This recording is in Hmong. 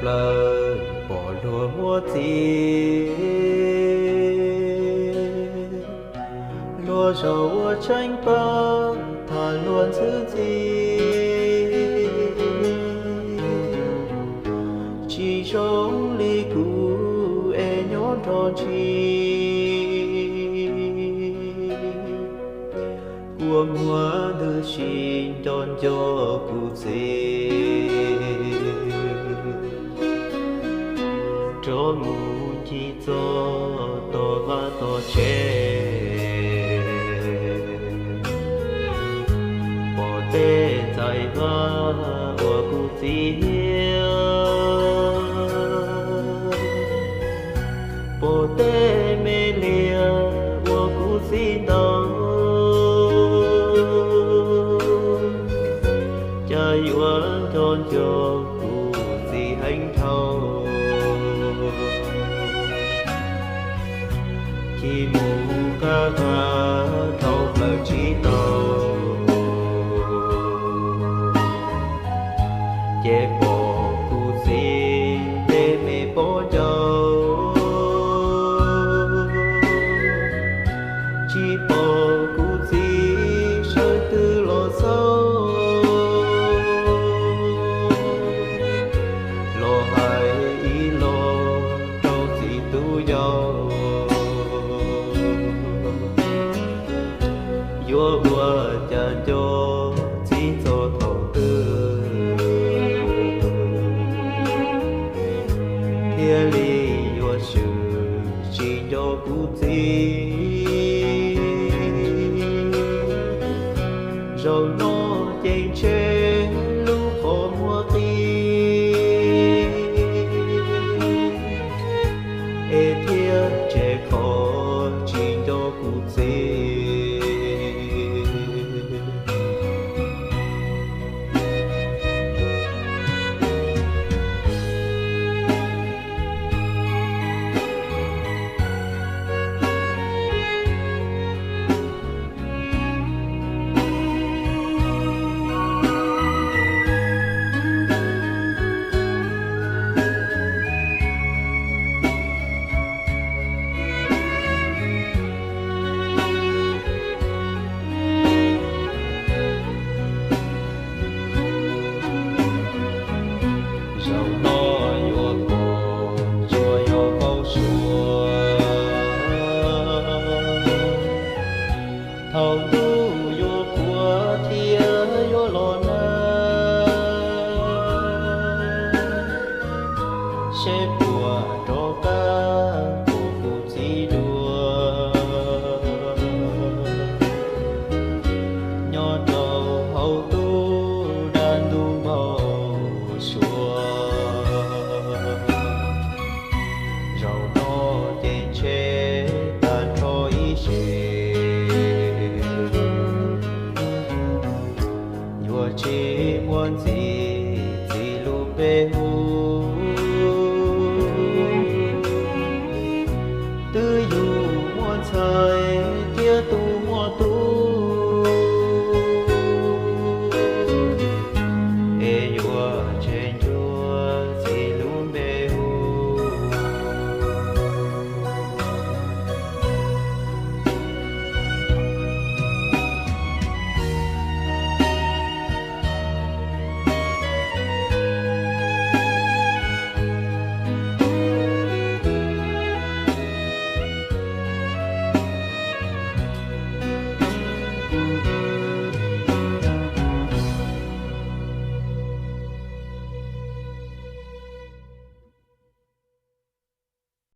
Lawv pom luag muaj txiv, luag zaum ua tsheej pab tham luag ntxhwb ntxhi. Tsis zoo li kuv es nyob nrog ntshis, kua muag ntws si nco nco kuv txiv. Rov mus ncig txog tom vaj tom tsev, pom tej ntxhais vaj uas kuv txiv hiab, pom tej me liaj uas kuv txiv ntaus, cas yuav nco nco kuv txiv heev dhau. Cia mus qab qab dhau plaws tsis tau, ces pom kuv txiv tej me pob ncauj, tsis pom kuv txiv sawv twg los xauj, los hais ib los rau txiv tus yau, yuav ua cas nco txiv txog thaum twg, thiaj li yuav swm tsis nco kuv txiv. Zaum no ces ntshe lub qhov muag qis, es thiaj tseg qhov tsis nco kuv txiv. Zaum no yuav pom tsuas yog npau suav, thaum ntuj yuav qhuav thiab yuav los nag, seb puas rov qab pom kuv txiv dua, nyob rau hauv ntuj dab ntub npau suav. Zaum no ces ntshe tag nrho ib sim, yuav tsis muaj ntxiv txiv lub npe hu. Twb yug muaj ntxhais